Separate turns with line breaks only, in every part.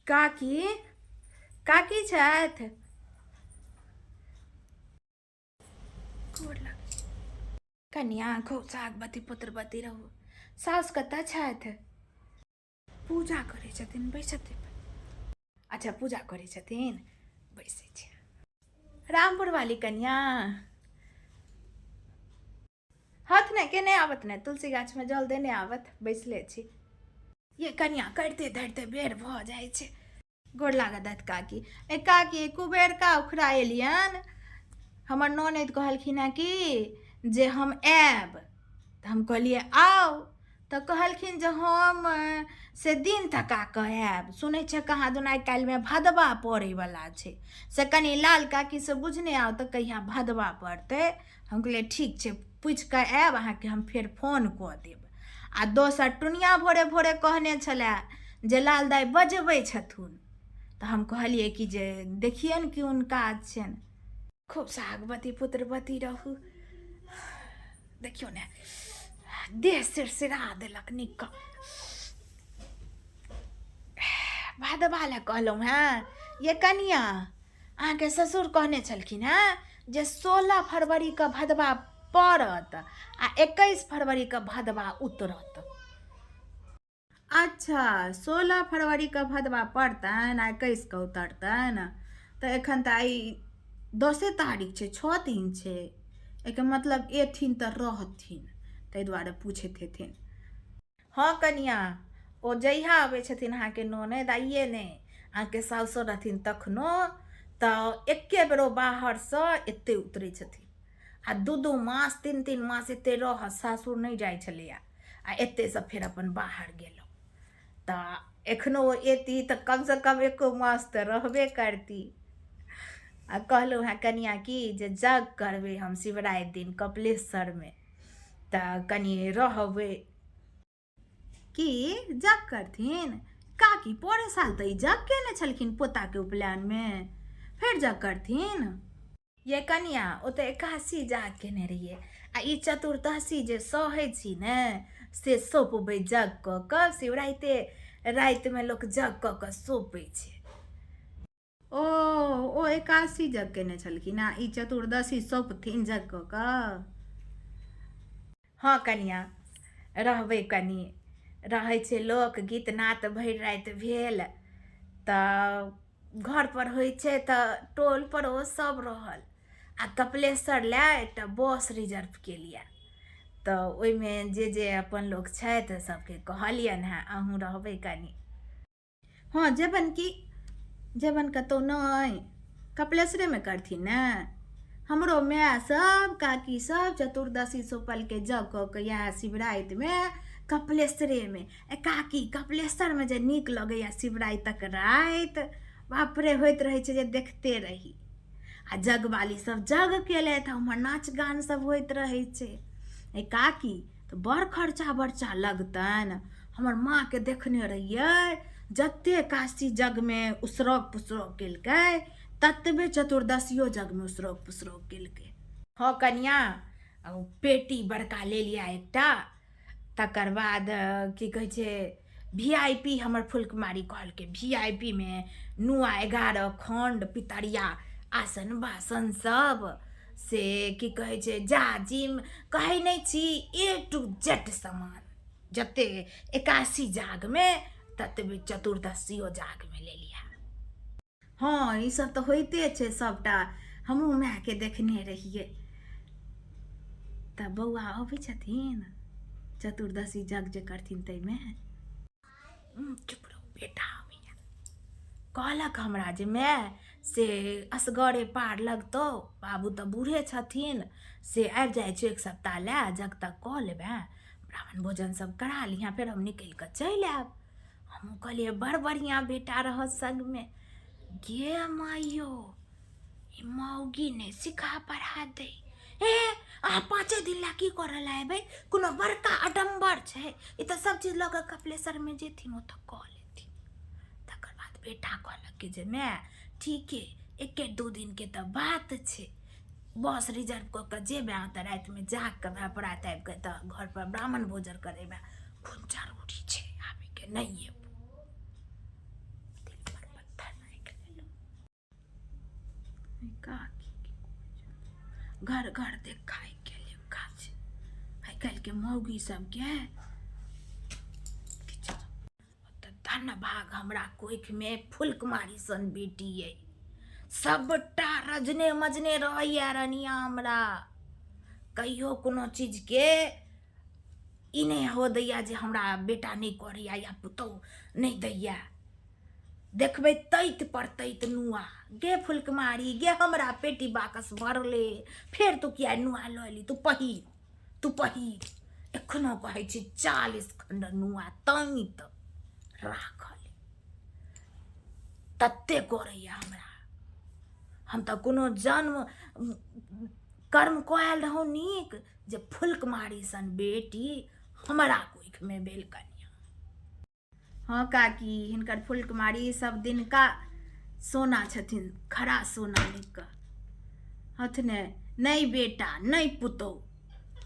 काकी, काकी छथि? गोर लागै छी। कनिया खूब सागवती पुत्रवती रहू। साउस कतऽ छथि? पूजा करै छथिन, बैसत। अच्छा, पूजा करै छथिन, बैसै छी। रामपुर वाली कनिया हथ ने के नहि आबत ने तुलसी गाछमे जल देने आबत, बैसले छी। ये कनिया, करिते धरिते बेर भऽ जाइ छै। गोर लागत दैत काकी। ए काकी, कुबेरका उखड़ा एलियन। हमर ननैद कहलखिन हेँ कि जे हम आयब, तऽ हम कहलियै आउ, तऽ कहलखिन जे हम से दिन तका कऽ आयब। सुनै छै कहाँ दुन आइ काल्हिमे भदवा पड़ैवला छै, से कनि लाल काकीसँ बुझने आउ तऽ कहिया भदवा पड़तै। हम कहलियै ठीक छै, पूछि कऽ आयब, अहाँके हम फेर फोन कऽ देब। आ दोसर टुनिया भोरे भोरे कहने छलए जे लाल दाइ बजबै छथुन, तऽ हम कहलियै कि जे देखियनि कोन काज छनि। खूब सागवती पुत्रवती रहू। देखियौ ने, देह सिरसिरा देलक नीक। भदवा लए कहलहुँ हेँ ये कनिया, अहाँके ससुर कहने छलखिन हेँ जे 16 फरवरीके भदवा पड़त आ 21 फरवरीके भदवा उतरत। अच्छा, 16 फरवरीके भदवा पड़तनि आ 21के उतरतनि, तऽ एखन तऽ आइ 10 तारीख छै, 6 दिन छै। एहिके मतलब एथिन तऽ रहथिन, ताहि दुआरे पूछैत हेथिन। हँ कनिया, ओ जहिया अबै छथिन अहाँके ननैद, आइए नहि, अहाँके साउसो रहथिन तखनो, तऽ एके बेर ओ बाहरसँ एते उतरै छथिन आ 2-2 मास, 3-3 मास एते रहत। सासुर नहि जाइ छलैया आ एतेसँ फेर अपन बाहर गेलहुँ। तऽ एखनो ओ एती तऽ कमसँ कम एको मास तऽ रहबे करती। आ कहलहुँ हेँ कनिया की जे जग करबै हम शिवराति दिन कपिलेश्वरमे, तऽ कनि रहबै। की जग करथिन काकी? पोरे साल तऽ ई जग केने छलखिन पोताके उपनयनमे, फेर जग करथिन? ये कनिया, ओ तऽ एकासी जाग केने रहियै आ ई चतुर्दशी जे सहै छी ने, से सौंपबै जग कऽ कऽ। शिवराइते रातिमे लोक जग कऽ कऽ सौंपै छै। ओ ओ एकादशी जग केने छलखिन आ ई चतुर्दशी सौंपथिन जग कऽ कऽ। हँ कनिया, रहबै कनि। रहै छै लोक, गीत नाद भरि राति भेल तऽ घरपर होइ छै तऽ टोल पड़ोस सब रहल। आ कपिलेश्वर लए एकटा बस रिजर्व केलियै, तऽ ओहिमे जे जे अपन लोक छथि सबके कहलियनि हेँ, अहूँ रहबै कनि। हँ, जेबनि की, जेबनि कतहु नहि, कपिलेश्वरेमे करथिन ने। हमरो माय सब, काकी सब चतुर्दशी सौंपलकै जग कऽ कऽ इएह शिवरातिमे कपिलेश्वरेमे। ए काकी, कपिलेश्वरमे जे नीक लगैए शिवरातिक राति, बाप रे, होइत रहै छै जे देखते रही। आ जगवाली सब जग केलथि, उम्हर नाच गान सब होइत रहै छै। ए काकी, तऽ बड़ खर्चा बर्चा लगतनि। हमर माँके देखने रहियै, जते काशी जगमे उसरग पुसरग केलकै, ततबे चतुर्दशियो जगमे उसरग पुसरग केलकै। हँ कनिया, पेटी बड़का ले लिअ एकटा। तकर बाद की कहै छै, वी I P, हमर फुलकुमारी कहलकै वी I P मे नुआ 11 खण्ड, पितरिया आसन बासन सब, से की कहै छै, जाजिम कहै नहि छी, ए टू जेड सामान। जते एकासी जागमे ततबे चतुर्दशियो जागमे ले लिहा। हँ, ई सब तऽ होइते छै सबटा, हमहूँ मायके देखने रहियै। तऽ बौआ अबै छथिन चतुर्दशी जग जे करथिन ताहिमे? चुप रहू, बेटा अबैया। कहलक हमरा जे माय से असगरे पार लगतौ, बाबू तऽ बूढ़े छथिन, से आबि जाइ छै एक सप्ताह लए, जग तग कऽ लेबै, ब्राह्मण भोजन सब करा लिहेँ, फेर हम निकलि कऽ चलि आयब। हमहूँ कहलियै बड़ बढ़िआँ, बेटा रहत संगमे। गे माइयो, ई मौगी नहि सिखा पढ़ा दै। हे, अहाँ 5 दिन ला की करऽ लए अयबै? कोनो बड़का आडम्बर छै ई? तऽ सब चीज लऽ कऽ कपिलेश्वरमे जेथिन, ओतऽ कऽ लेथिन। तकर बाद बेटा कहलक कि जे माय ठीके, एके दू दिनके तऽ बात छै, बस रिजर्व कऽ कऽ जेबै, तऽ रातिमे जाग कऽ परात आबि कऽ तऽ घरपर ब्राह्मण भोजन करेबै। कोन जरूरी छै आबैके? नहि एबो। काकी घर घर देखायके लेखा छै। आइ काल्हिके मौगी सबके किछु तऽ धन भाग हमरा कोखिमे फुलकुमारी सन बेटी अइ। सबटा रजने मजने रहैया रनिया। हमरा कहियो कोनो चीजके ई नहि हो दैया जे हमरा बेटा नहि करैया या पुतहु नहि दैया। देखबै तैत पर तैत नुआ। गे फुलकुमारी गे, हमरा पेटी बाकस भरले, फेर तू किया नुआ लऽ एली? तू पहिर, तू पहिर। एखनो कहै छी 40 खण्ड नुआ तैत राखल तते करैया हमरा। हम तऽ कोनो जन्म कर्म कऽ आयल रहौं नीक जे फुलकुमारी सन बेटी हमरा कोखिमे भेल कनिया। हँ काकी, हिनकर फुलकुमारी सब दिनका सोना छथिन, खरा सोना लिख कऽ हथ ने। नहि बेटा नहि पुतहु,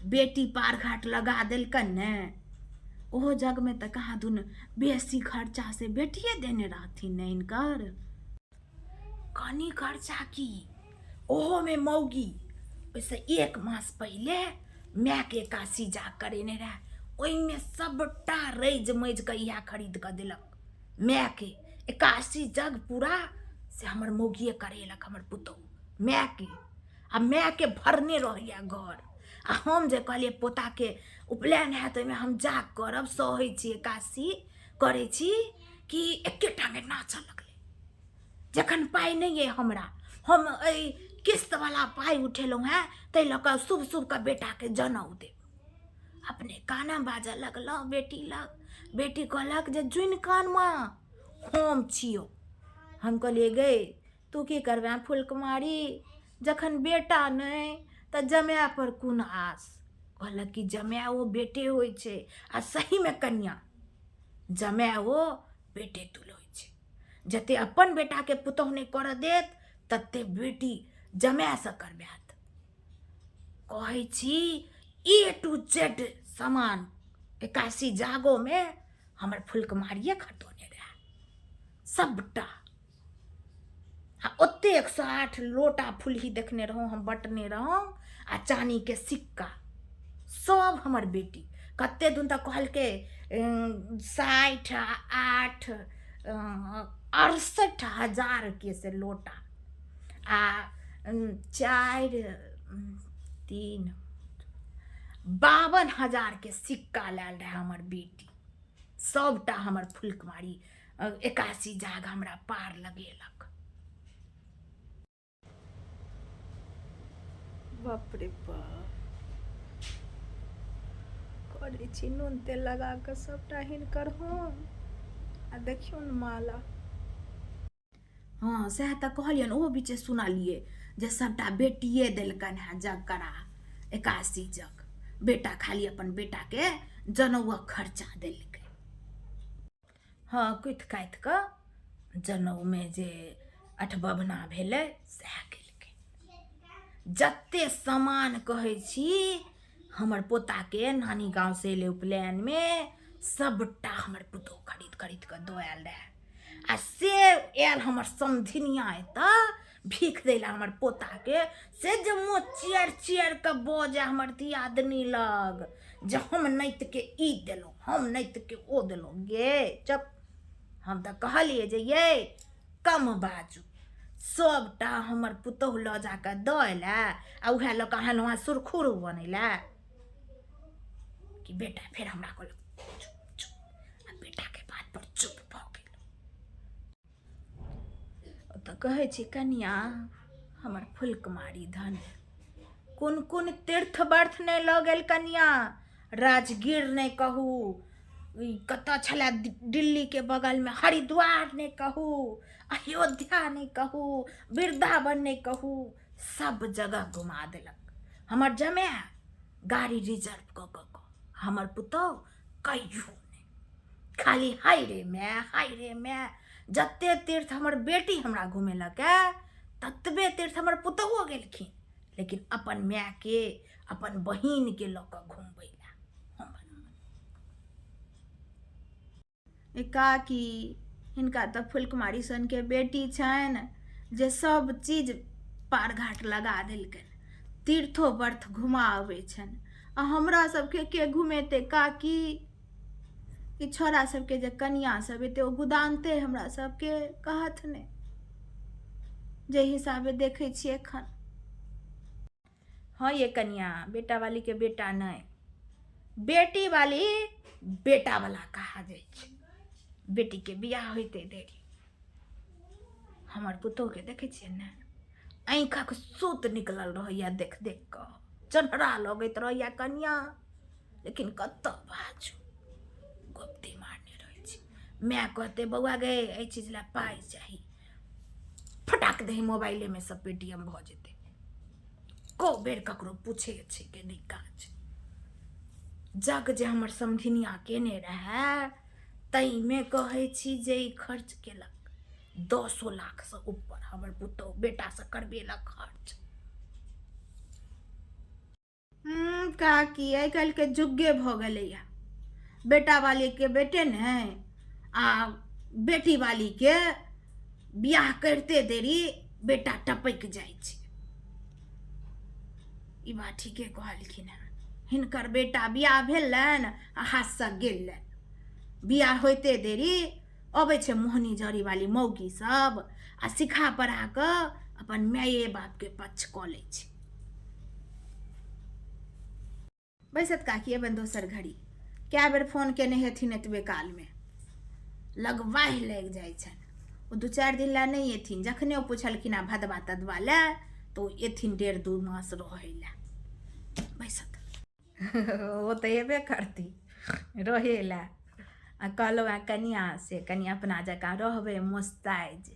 बेटी पार घाट लगा देलकनि ने। ओहो जगमे तऽ कहाँ दुन बेसी खर्चा से बेटिए देने रहथिन ने हिनकर। कनी खर्चा की, ओहोमे मौगी ओहिसँ एक मास पहिले मायके एकासी जाग करेने रहए, ओहिमे सबटा रैज मजि कऽ इएह खरीद कऽ देलक मायके। एकासी जग पूरा से हमर मौगिए करेलक, हमर पुतहु मायके। आ मायके भरने रहैए घर। आ हम जे कहलियै पोताके उपनयन हैत, ओहिमे हम जाग करब, सहै छी, एकासी करै छी, कि एके टाँगे नाचऽ लगलै। जखन पाइ नहि अइ हमरा, हम एहि किस्तवला पाइ उठेलहुँ हेँ, ताहि लऽ कऽ शुभ शुभके बेटाके जनउ देब। अपने कानऽ बाजऽ लगलहुँ बेटी लग। बेटी कहलक जे जुनि कान माँ, हम छियौ। हम कहलियै गै, तू की करबेँ फुलकुमारी, जखन बेटा नहि तऽ जमायपर कोन आस? कहलक कि जमाय ओ बेटे होइ छै। आ सहीमे कनिआँ, जमाय ओ बेटे तुल होइ छै। जते अपन बेटाके पुतहु नहि करऽ देत, तते बेटी जमायसँ करबायत। कहै छी ए टू जेड सामान एकासी जागोमे हमर फुलकुमारिए खटौने रहए सबटा। आ ओते 108 लोटा फुलही देखने रहौं हम, बटने रहौं, आ चानीके सिक्का सब हमर बेटी। कते दिन तक कहलकै 60 8 68 हजारके से लोटा आ 4 3 52 हजारके सिक्का लायल रहए हमर बेटी। सबटा हमर फुलकुमारी एकासी जाग हमरा पार लगेलक। बाप रे बाप, करै छी नून तेल लगा कऽ सबटा हिनकर हम। आ देखियौ ने माला। हँ, सएह तऽ कहलियनि, ओहो बीचे सुनलियै जे सबटा बेटिए देलकनि हेँ जग करा एकासी जग, बेटा खाली अपन बेटाके जनौअक खर्चा देलकै। हँ, कुथि काथि कऽ जनउमे जे अठबभना भेलै सएह केलकै। जते सामान कहै छी हमर पोताके नानी गाँवसँ एलै उपनयनमे, सबटा हमर पुतहु खरीद खरीद कऽ दऽ आयल रहए। आ से आयल हमर समधिनिया एतऽ भीख दै लए हमर पोताके, से जे मुँह चियर चियर कऽ बजै हमर दियादनी लग जे हम नैतके ई देलहुँ, हम नैतके ओ देलहुँ। गे चुप, हम तऽ कहलियै जे यै कम बाजू, सबटा हमर पुतहु लऽ जाकऽ दऽ अयलै आ उएह लऽ कऽ अहाँ वहाँ सुरखुरु बनैलै कि बेटा फेर हमरा कहलक चुप चुप। आ बेटाके बात पर चुप भऽ गेल। ओतऽ कहै छी कनिया, हमर फुलकुमारी धन कोन कोन तीर्थ बर्थ नहि लऽ गेल कनिया। राजगीर नहि कहू, ई कतऽ छलै दिल्लीके बगलमे, हरिद्वार नहि कहू, अयोध्या नहि कहू, वृन्दावन नहि कहू, सब जगह घुमा देलक हमर जमाय गाड़ी रिजर्व कऽ कऽ कऽ। हमर पुतहु कहियो नहि, खाली हाय रे माय, हाय रे माय। जते तीर्थ हमर बेटी हमरा घुमेलक ए, ततबे तीर्थ हमर पुतहुओ गेलखिन, लेकिन अपन मायके अपन बहिनके लऽ कऽ घुमबै लए हमर काकी। हिनका तऽ फुलकुमारी सनके बेटी छनि जे सब चीज पार घाट लगा देलकनि। तीर्थो व्रत घुमा अबै छनि। आ हमरा सबके के घुमेतै काकी? ई छौड़ा सबके जे कनिया सब एतै ओ गुदानतै हमरा सबके? कहत नहि। जाहि हिसाबे देखै छियै एखन। हँ ये कनिया, बेटा वाली के बेटा नहि, बेटी वाली बेटा वाला कहा जाइ छै। बेटीके बियाह होइते देरी हमर पुतोहके देखै छियै ने, आँखिक सूत निकलल रहैया देख देख कऽ, चन्हरा लगैत रहैया कनिया, लेकिन कतऽ बाजू, गोप्ती मारने रहै छी। माय कहतै बौआ गे एहि चीज लए पाइ चाही, फटाक दही मोबाइलेमे सब पेटीएम भऽ जेतै। को बेर ककरो पूछे छै के नहि काज। जग जे हमर समधिनिया केने रहए ताहिमे कहै छी जे ई खर्च केलक 10 लाखसँ ऊपर हमर पुतोहु बेटासँ करबेलक खर्च। काकी आइ काल्हिके जुगे भऽ गेलैए, बेटा वालीके बेटे नहि आ बेटी वालीके बियाह करिते देरी बेटा टपकि जाइ छै। ई बात ठीके कहलखिन हेँ। हिनकर बेटा बियाह भेलनि आ हाथसँ गेलनि। बियाह होइते देरी अबै छै मोहनी जड़ी वाली मौगी सब आ सिखा पढ़ा कऽ अपन माये बापके पक्ष कऽ लै छै। बैसत काकी एबन दोसर घड़ी। कए बेर फोन केने हेथिन एतबे कालमे लगवाहि लागि जाइ छनि। ओ 2-4 दिन लए नहि एथिन, जखने ओ पुछलखिन आ भदवा तदवा लए तऽ ओ एथिन 1.5-2 मास रहै लए। बैसत ओ तऽ एबे करती रहै लए। आ कहलहुँ आ कनिया से कनि अपना जकाँ रहबै मोस्ताइज।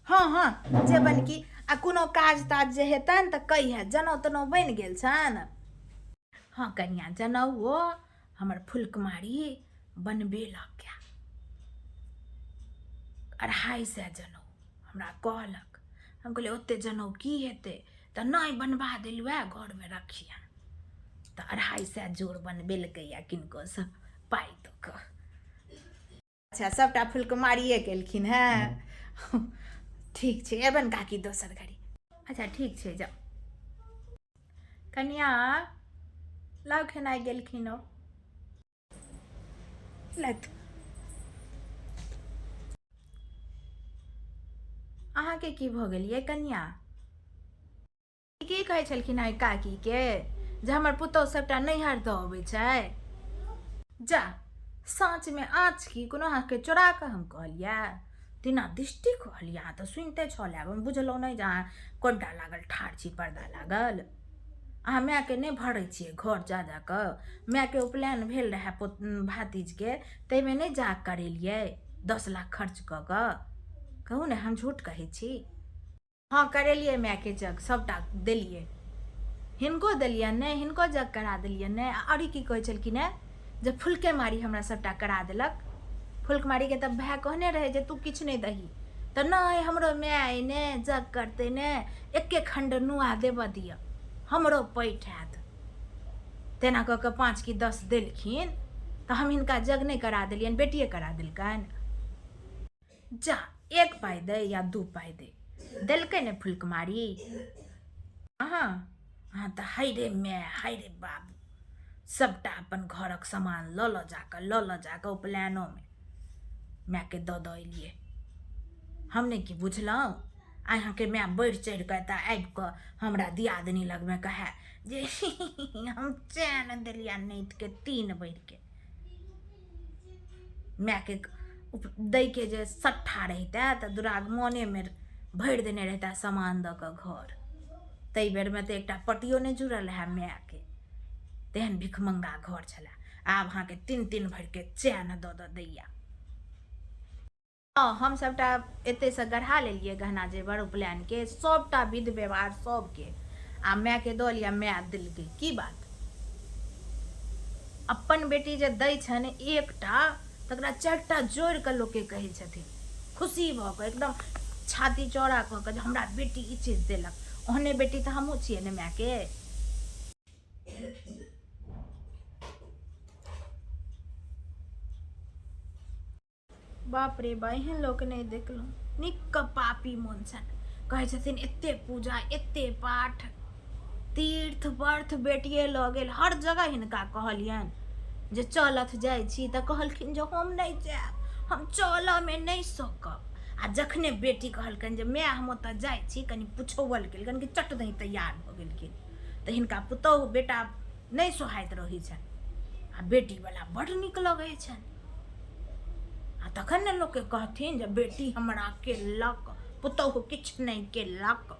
हँ हँ जेबनि की, आ कोनो काज ताज जे हेतनि तऽ कहिहे। जनउ तनउ बनि गेल छनि? हँ कनिया, जनउओ हमर फुलकुमारी बनबेलक 250 जनउ हमरा कहलक। हम कहलियै ओते जनउ की हेतै? तऽ नहि बनबा देलहुँ हँ, घरमे रखिहे। तऽ 250 जोड़ बनबेलकैए किनकोसँ पाइ दऽ कऽ। अच्छा सबटा फुलकुमारिए केलखिन हेँ, ठीक छै एबन काकी दोसर घड़ी। अच्छा ठीक छै जाउ। कनिया लाउ खेनाइ गेलखिन ओ लथु। अहाँके की भऽ गेल यै कनिया? की कहै छलखिन आइ काकीके जे हमर पुतहु सबटा नैहर दऽ अबै छै? जा साँचमे आँच की कोनो अहाँके चोरा कऽ हम कहलियै? तेना दृष्टि कहलियै अहाँ तऽ सुनिते छल आब, हम बुझलहुँ नहि जे अहाँ कोनटा लागल ठाढ़ छी पर्दा लागल। अहाँ मायके नहि भरै छियै घर जा जा कऽ? मायके उपनयन भेल रहए भातिजके, ताहिमे नहि जा करेलियै 10 लाख खर्च कऽ कऽ? कहू ने हम झूठ कहै छी? हँ करेलियै मायके जग, सबटा देलियै, हिनको देलियनि ने, हिनको जग करा देलियनि ने। आओर की कहै छलखिन हेँ जे फुलके मारी हमरा सबटा करा देलक। फुलकुमारीके तऽ भाय कहने रहै जे तू किछु नहि दही, तऽ नहि हमरो माय अइ ने जग करतै ने, एके खण्ड नुआ देबऽ दिअ हमरो पैठ हैत। तेना कऽ कऽ 5 कि 10 देलखिन। तऽ हम हिनका जग नहि करा देलियनि, बेटिए करा देलकनि। जा 1 पाइ दै या 2 पाइ दै, देलकै ने फुलकुमारी। अहाँ अहाँ तऽ हाय रे माय हाय रे बाबू, सबटा अपन घरक सामान लऽ लऽ जाकऽ लऽ लऽ जाकऽ उपनयनोमे मायके दऽ दऽ एलियै। हम नहि की बुझलहुँ? आइ अहाँके माय बढ़ि चढ़ि कऽ एतऽ आबि कऽ हमरा दियादनी लगमे कहए जे हम चैन देलियै नैतके 3 भरिके। मायके दैके जे सट्ठा रहितै तऽ दुरागमनेमे भरि देने रहितै सामान दऽ कऽ घर। ताहि बेरमे तऽ एकटा पटियो नहि जुड़ल रहए मायके, तेहन भिखमङ्गा घर छलए। आब अहाँके 3-3 भरिके चैन दऽ दऽ दैया। हँ हम सबटा एतयसँ गढ़ा लेलियै गहना जेवर उपनयनके सबटा विध व्यवहार सबके, आ मायके दऽ लिअ, माय देलकै। की बात, अपन बेटी जे दै छनि एकटा तकरा 4टा जोड़ि कऽ लोकके कहै छथिन खुशी भऽ कऽ एकदम छाती चौड़ा कऽ कऽ जे हमरा बेटी ई चीज देलक। ओहने बेटी तऽ हमहूँ छियै ने मायके। बाप रे बा, एहन लोक नहि देखलहुँ, नीक कऽ पापी मोन छनि। कहै छथिन एते पूजा एते पाठ तीर्थ व्रत बेटिए लऽ गेल हर जगह हिनका कहलियनि जे चलथ जाइ छी तऽ कहलखिन जे हम नहि जायब हम चलऽमे नहि सकब आ जखने बेटी कहलकनि जे माय हम ओतऽ जाइ छी कनि पुछौवल केलकनि कि चट दही तैयार भऽ गेलखिन तऽ हिनका पुतोहु बेटा नहि सोहाइत रहै छनि आ बेटीवला बड्ड नीक लगै छनि आ तखन ने लोकके कहथिन जे बेटी हमरा केलक पुतोहु किछु नहि केलक।